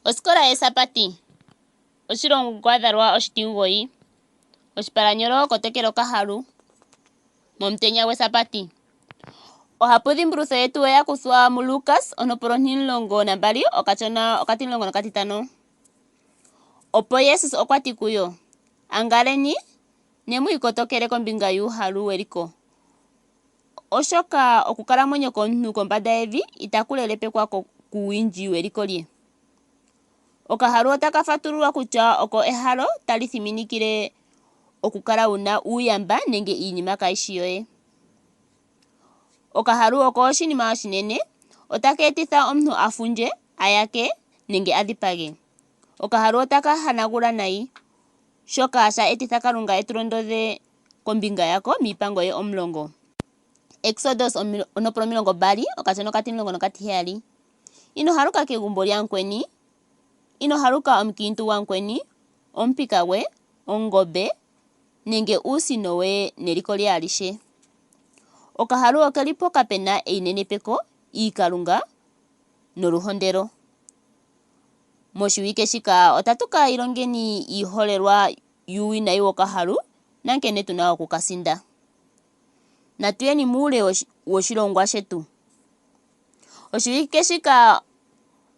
Osikola yEsabati, Oshilongwadhalwa oshitimugoyi, Oshipalanyolo Kotokela okahalu momutenya gwEsabati. Ohapudhimbulutho yetu oya kuthwa muLukas ontopolwa 12 okashona okatimulongo nokatitano. Opo Jesus okwa ti kuyo, Angaleni, ne mu ikotokele kombinga yuuhalu weliko, oshoka okukalamwenyo komuntu kombanda yevi itaku lelepekwa kuuwindji weliko lye. Okahalu otaka fatululwa kutya oko ehalo tali thiminikile okukala wu na uuyamba nenge iinima kayi shi yoye. Okahalu oko oshinima oshinene, otaka etitha omuntu a fundje, a yake nenge a dhipage. Okahalu otaka hanagula nayi, shoka sha etitha Kalunga e tu londodhe kombinga yako miipango ye omulongo. Eksodus ontopolwa 20 okashona okatimulongo nokatiheyali. Ino haluka kegumbo lyamukweni, ino haluka omukiintu gwamukweni, omupika gwe, ongombe nenge uusino we neliko lye alihe. Okahalu oke li mpoka pe na einenepeko, iikalunga noluhondelo. Moshiwike shika otatu ka ilongeni iiholelwa yuuwinayi wokahalu nankene tu na oku ka sinda. Natu yeni muule woshilongwa shetu. Oshiwike shika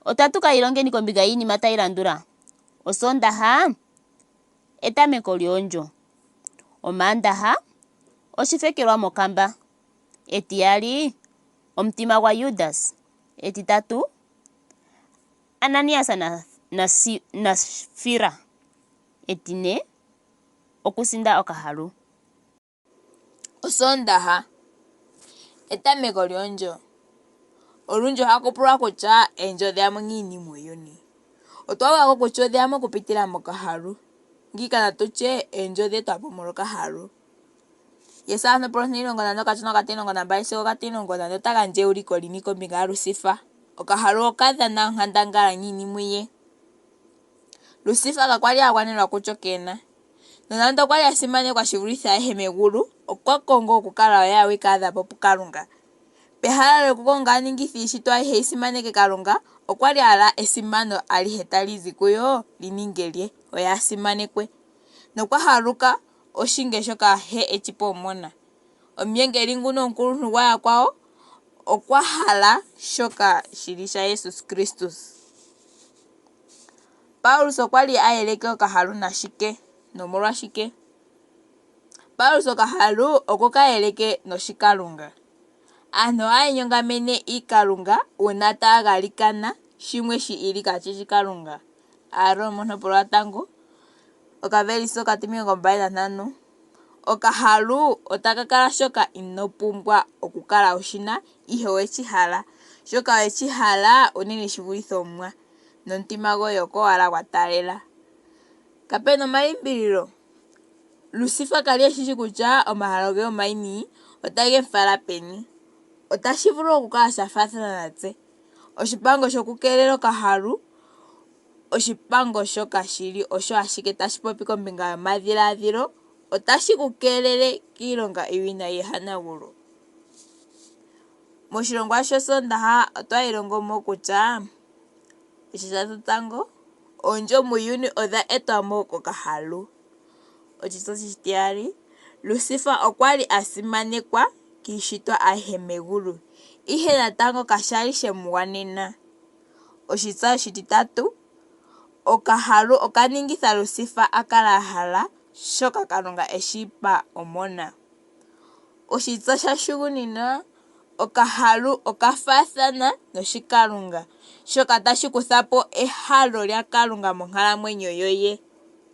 otatu ka ilongeni kombinga yiinima tayi landula, Osoondaha, etameko lyoondjo. Omaandaha, oshifekelwa mokamba. Etiyali, omutima gwaJudas. Etitatu, Ananias naSafira. Etine, okusinda okahalu. Osoondaha, etameko lyoondjo. Olundji ohaku pulwa kutya oondjo odheya mo ngiini muuyuni. Otwa uva ko kutya odheya mo okupitila mokahalu. Ngiika natu tye oondjo odhe etwa po molwokahalu. Jesaja 14:12 sigo 14 ota gandja euliko lini kombinga yaLusifa? Okahalu oka dhana onkandangala ngiini muye? Lusifa kakwa li a gwanenwa kutya oke na. Nonando okwa li a simanekwa shi vulithe ayehe megulu, okwa kongo okukala oye awike a adha po puKalunga. Pehala lyokukonga a ningithe iishitwa ayihe yi simaneke Kalunga, okwa li a hala esimano alihe tali zi kuyo li ninge lye, oye a simanekwe. Nokwa haluka oshinge shoka He e shi pe Omuna. Omuyengeli nguno omukuluntu gwayakwawo okwa hala shoka shi li shaJesus Kristus. Paulus okwa li a yeleke okahalu nashike, nomolwashike? Paulus okahalu okwe ka yeleke noshikalunga. Aantu ohaya inyongamene iikalunga uuna taya galikana shimwe shi ili kaashi shi Kalunga. Aaroma ontopolwa yotango, okavelise okatimilongo mbali nantano. Okahalu otaka kala shoka ino pumbwa okukala wu shi na, ihe owe shi hala. Shoka we shi hala unene shi vulithe Omuwa. nomutima goye oko owala gwa taalela. Kape na omalimbililo, Lusifa ka li e shi shi kutya omahalo ge omayini otage mu fala peni. Otashi vulu okukala sha faathana natse. Oshipango shokukeelela okahalu oshipango shoka shi li osho ashike tashi popi kombinga yomadhiladhilo, otashi ku keelele kiilonga iiwinayi yehanagulo. Moshilongwa shOsoondaha otwa ilongo mo kutya Oshitya shotango, oondjo muuyuni odha etwa mo kokahalu. Oshitya oshitiyali, Lusifa okwa li a simanekwa kiishitwa ayihe megulu, ihe natango kasha li she mu gwanena. Oshitsa oshititatu, okahalu oka ningitha Lusifa a kale a hala shoka Kalunga e shi pa Omona. Oshitsa shashugunina, Okahalu oka faathana noshikalunga, shoka tashi kutha po ehalo lyaKalunga monkalamwenyo yoye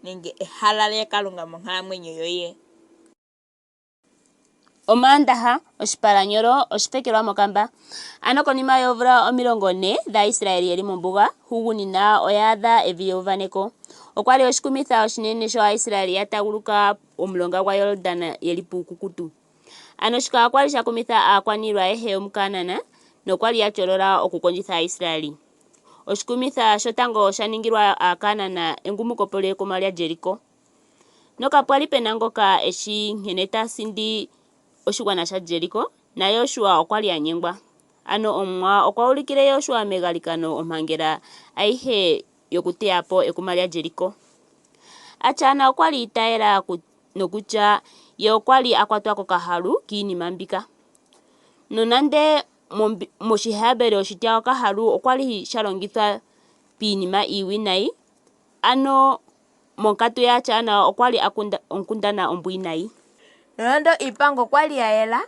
nenge ehala lyaKalunga monkalamwenyo yoye. Omaandaha, Oshipalanyolo oshifekelwa mokamba. Ano konima yoomvula 40 dhAaisraeli ye li mombuga, hugunina oya adha Evi lyEuvaneko. Okwa li oshikumitha oshinene sho Aaisraeli ya taaguluka omulonga gwaJordan ye li puukukutu. Ano shika okwa li sha kumitha aakwaniilwa ayehe yomuKaanan, nokwa li ya tyolola okukondjitha Aaisraeli. Oshikumitha shotango osha ningilwa Aakaanana engumukopo lyekuma lyaJeriko. Nokapwa li pe na ngoka e shi nkene ta sindi oshigwana shaJeriko, naJosua okwa li a nyengwa. Ano Omuwa okwa ulikile Josua megalikano ompangela ayihe. yokuteya po ekuma lyaJeriko. Achan okwa li itayela nokutya ye okwa li a kwatwa kokahalu kiinima mbika. Nonande mOshihebeli oshitya okahalu okwa li sha longithwa piinima iiwinayi, ano monkatu yaAchan okwa li a kunda onkundana ombwiinayi. Nonando iipango okwa li ya yela,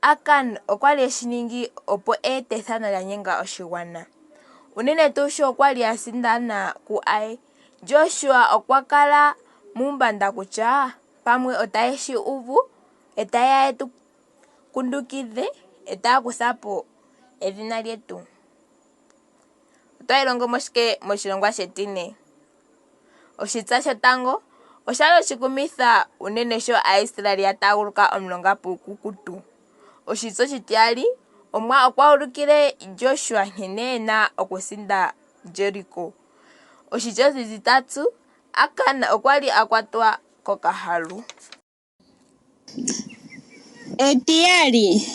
Akan okwa li e shi ningi opo e ete ethano lya nyenga oshigwana. Unene tuu sho kwa li ya sindana kuAi, Josua okwa kala muumbanda kutya pamwe otaye shi uvu e taye ya ye tu kundukidhe e taya kutha po edhina lyetu. Otwa ilongo mo shike moshilongwa shetine? Oshitsa shotango, osha li oshikumitha unene sho Aaisraeli ya taaguluka omulonga puukukutu. Oshitsa oshitiyali, Omuwa okwa ulukile Josua nkene ye na okusinda Jeriko. Oshitsa oshititatu, Akan okwa li a kwatwa kokahalu. Etiyali,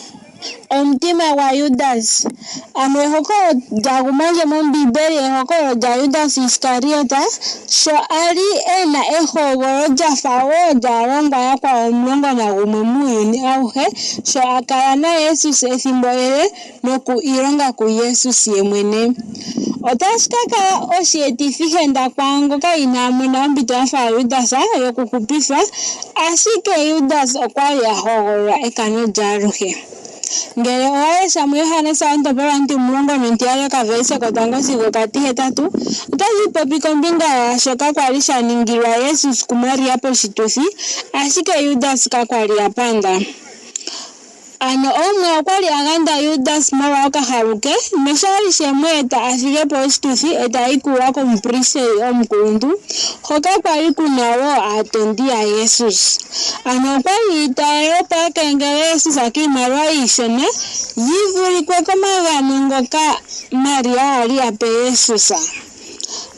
omutima gwaJudas. Ano ehokololo lya guma ndje mOmbiibeli ehokololo lyaJudas Iskariot sho a li e na ehogololo lya fa wo lyaalongwa yakwawo 11 muuyuni auhe sho a kala naJesus ethimbo ele noku ilonga kuJesus ye mwene. Otashi ka kala oshietithihenda kwaangoka inaa mona ompito ya fa yaJudas yokuhupithwa, ashike Judas okwa li a hogolola ekano lyaaluhe. Ngele owa lesha muJohannes ontopolwa ontimulongo nontiyali okavelise kotango sigo okatihetatu, otashi popi kombinga yaashoka kwa li sha ningilwa Jesus kuMaria poshituthi, ashike Judas kakwa li a panda. Ano Omuwa okwa li a ganda Judas molwa okahalu ke, nosha li she mu eta a thige po oshituthi e ta yi kuuwa komupristeli omukuluntu, hoka kwa li ku na wo aatondi yaJesus. Ano okwa li i itaale opo a kengele Jesus kiimaliwa iishona yi vulike komagano ngoka Maria a li a pe Jesus.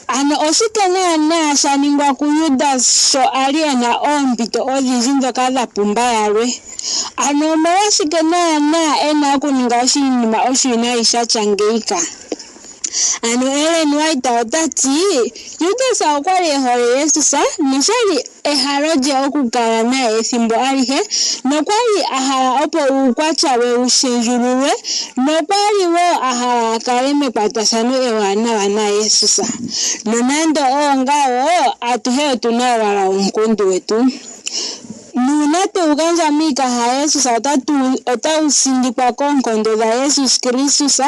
Ano oshike naanaa sha ningwa kuJudas sho a li e na oompito odhindji ndhoka dha pumba yalwe? Ano omolwashike naanaa e na okuninga oshinima oshiwinayi sha tya ngeyika? Ano Ellen White ota ti, Judas okwa li e hole Jesus nosha li ehalo lye okukala naye ethimbo alihe, nokwa li a hala opo uukwatya we wu shendjululwe, nokwa li wo a hala a kale mekwatathano ewanawa naJesus. Nonando oongawo, atuhe otu na owala uunkundi wetu. Nuuna twe wu gandja miikaha yaJesus, otawu sindikwa koonkondo dhaJesus Kristus.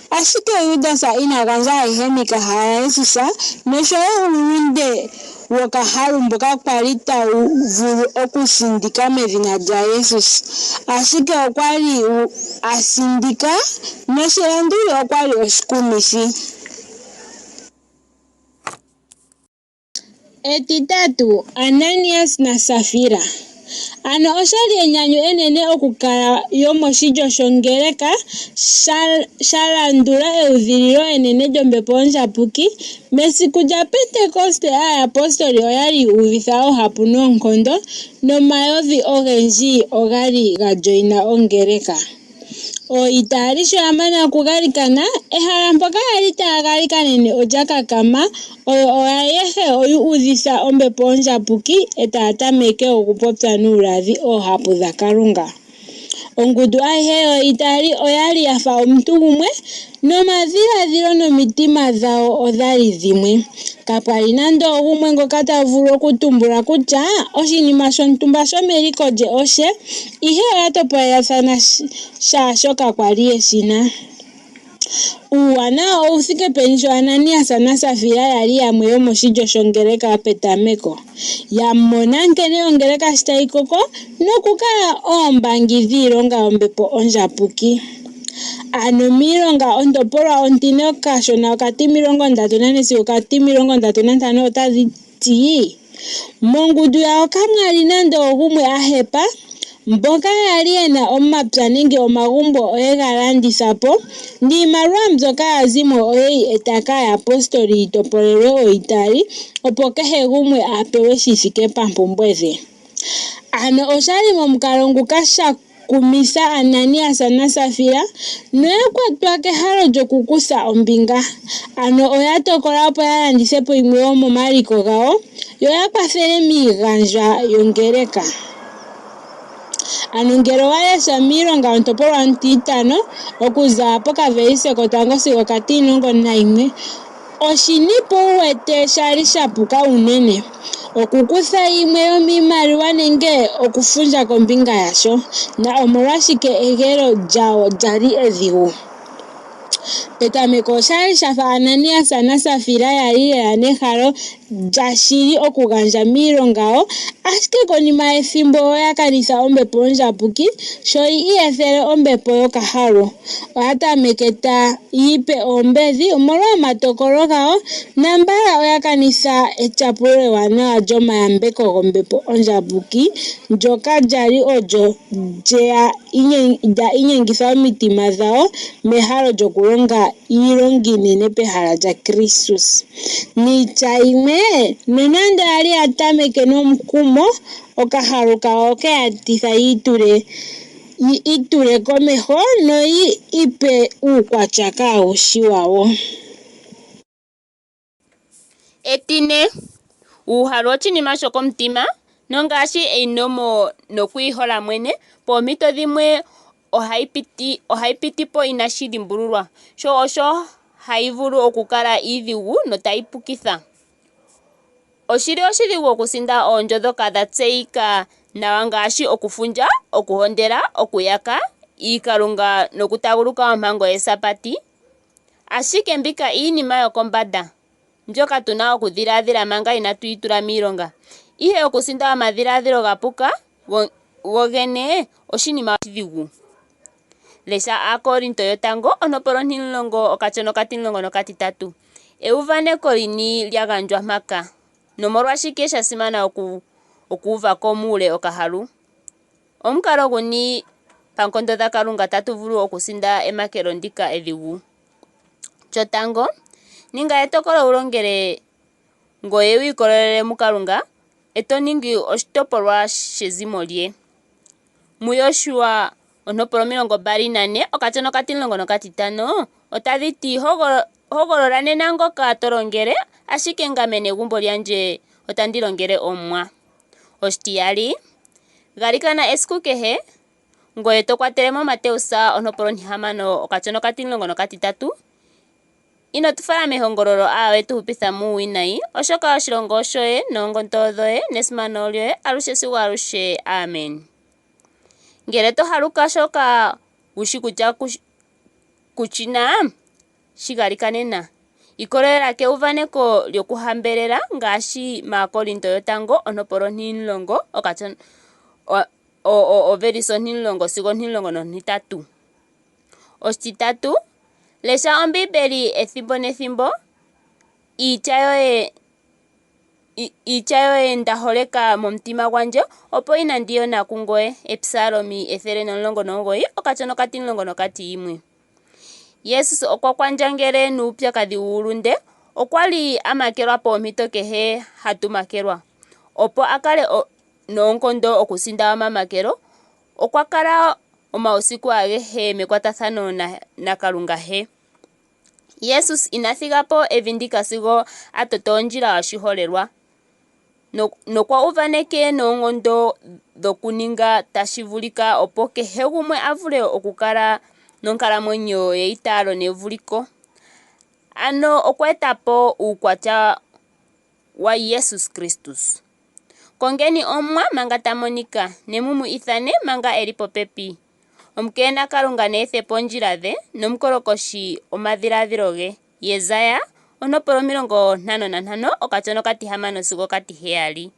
Ashike Judas ina gandja ayihe miikaha yaJesus nosho wo uulunde wokahalu mboka kwa li tawu vulu okusindika medhina lyaJesus. Ashike okwa li a sindika, noshilanduli okwa li oshikumithi. Etitatu, Ananias naSafira. Ano oshali enyanyu enene okukala yomoshilyo shongeleka sha landula eudhililo enene lyOmbepo Ondjapuki. Mesiku lyaPentekoste aayapostoli oyali yu uvitha oohapu noonkondo, nomayovi ogendji ogali ga joina ongeleka. Ooitaali sho ya mana okugalikana, ehala mpoka ya li taa galikanene olya kakama. Oyo ayehe oyu udhithwa Ombepo Ondjapuki e taa tameke okupopya nuulaadhi oohapu dhaKalunga. Ongundu ayihe yooitaali oya li ya fa omuntu gumwe, nomadhiladhilo nomitima dhawo odha li dhimwe. Kapwa li nando ogumwe ngoka ta vulu okutumbula kutya oshinima shontumba shomeliko lye oshe, ihe oya topolelathana shaa shoka kwa li ye shi na. Uuwanawa owu thike peni sho Ananias naSafira ya li yamwe yomoshilyo shongeleka petameko, ya mona nkene ongeleka sho tayi koko nokukala oombangi dhiilonga yOmbepo Ondjapuki. Ano mIilonga ontopolwa ontine okashona okatimilongo ndatu nane sigo okatimilongo ndatu nantano otadhi ti, Mongundu yawo kamwa li nando ogumwe a hepa, mboka ya li ye na omapya nenge omagumbo oye ga landitha po, niimaliwa mbyoka ya zi mo oye yi eta kaayapostoli yi topolelwe ooitaali, opo kehe gumwe a pewe shi thike pampumbwe dhe. Ano osha li momukalo nguka sha. kumitha Ananias naSafira noya kwatwa kehalo lyokukutha ombinga. Ano oya tokola opo ya landithe po yimwe yomomaliko gawo yo ya kwathele miigandjwa yongeleka. Ano ngele owa lesha miilonga ontopolwa ontitano okuza pokavelise kotango sigo okatimulongo nayimwe, oshini po wu wete sha li sha puka unene? Okukutha yimwe yomiimaliwa nenge okufundja kombinga yasho? Na omolwashike egeelo lyawo lya li edhigu? Petameko oshali sha fa Ananias naSafira ya li lela nehalo lyashili okugandja miilonga yawo, ashike konima yethimbo oya kanitha ombepo ondjapuki sho yi iyethele ombepo yokahalu. Oya tameke ta yi ipe oombedhi omolwa omatokolo gawo, nambala oya kanitha etyapulo ewanawa lyomayambeko gombepo ondjapuki ndyoka lyali olyo lyeya lya inyengitha omitima dhawo mehalo lyokulonga iilonga iinene pehala lyaKristus. Niitya yimwe, nonando oya li ya tameke nomukumo, okahalu kawo oke ya etitha yi itule yi itule komeho noyi ipe uukwatya kaawu shi wawo. Etine, uuhalu oshinima shokomutima, nongaashi einomo nokwiihola mwene, poompito dhimwe ohayi piti, ohayi piti po inashi dhimbululwa. Sho osho hayi vulu okukala iidhigu notayi pukitha. Oshi li oshidhigu okusinda oondjo ndhoka dha tseyika nawa ngaashi okufundja, okuhondela, okuyaka, iikalunga nokutaaguluka ompango yEsabati. Ashike mbika iinima yokombanda, mbyoka tu na okudhiladhila manga inatu yi tula miilonga. Ihe okusinda omadhiladhilo ga puka go gene oshinima oshidhigu. Lesha Aakorinto yotango ontopolwa ontimulongo okatya okatimulongo nokatitatu. Euvaneko lini lya gandjwa mpaka, nomolwashike sha simana okuuva ko muule okahalu? Omukalo guni pankondo dhaKalunga tatu vulu okusinda emakelo ndika edhigu? Shotango, ninga etokolo wu longele ngoye wi ikolelele muKalunga e to ningi oshitopolwa shezimo lye. MuJosua ontopolwa 24 okatya okatimulongo nokatitano otadhi ti, Hogolola nena ngoka to longele, ashike ngame negumbo lyandje otandi longele Omuwa. Oshitiyali, galikana esiku kehe, ngoye to kwatele mo Mateus ontopolwa ontihamano okatya okatimulongo nokatitatu. Ino tu fala mehongololo, aawe, tu hupitha muuwinayi, oshoka oshilongo oshoye, noonkondo odhoye, nesimano olyoye, alushe sigo alushe. Amen. Ngele to haluka shoka wu shi kutya ku shi na, shi galikanena. Ikolelela keuvaneko lyokuhambelela ngaashi mAakorinto yotango ontopolwa ontimulongo ovelise ontimulongo sigo ontimulongo nontitatu. Oshititatu, lesha Ombiimbeli ethimbo nethimbo. Iitya yoye iitya yoye nda holeka momutima gwandje, opo inandi yona kungoye. Episalomi 119 okatya okatimulongo nokatiyimwe. Jesus okwa kwandjangele nuupyakadhi wuulunde. Okwa li a makelwa poompito kehe hatu makelwa. Opo a kale noonkondo okusinda omamakelo, Okwa kala omausiku agehe mekwatathano naKalunga He. Jesus ina thiga po evi ndika sigo a toto ondjila yoshiholelwa, nokwa uvaneke noonkondo dhokuninga tashi vulika opo kehe gumwe a vule okukala nonkalamwenyo yeitaalo nevuliko. Ano okwa eta po uukwatya waJesus Kristus. Kongeni Omuwa, manga ta monika, ne mu mu ithane, manga e li popepi. Omukeenakalunga ne ethe po oondjila dhe, nomukolokoshi omadhiladhilo ge. Jesaja, ontopolwa 55 okatya okatihamano sigo okatiheyali.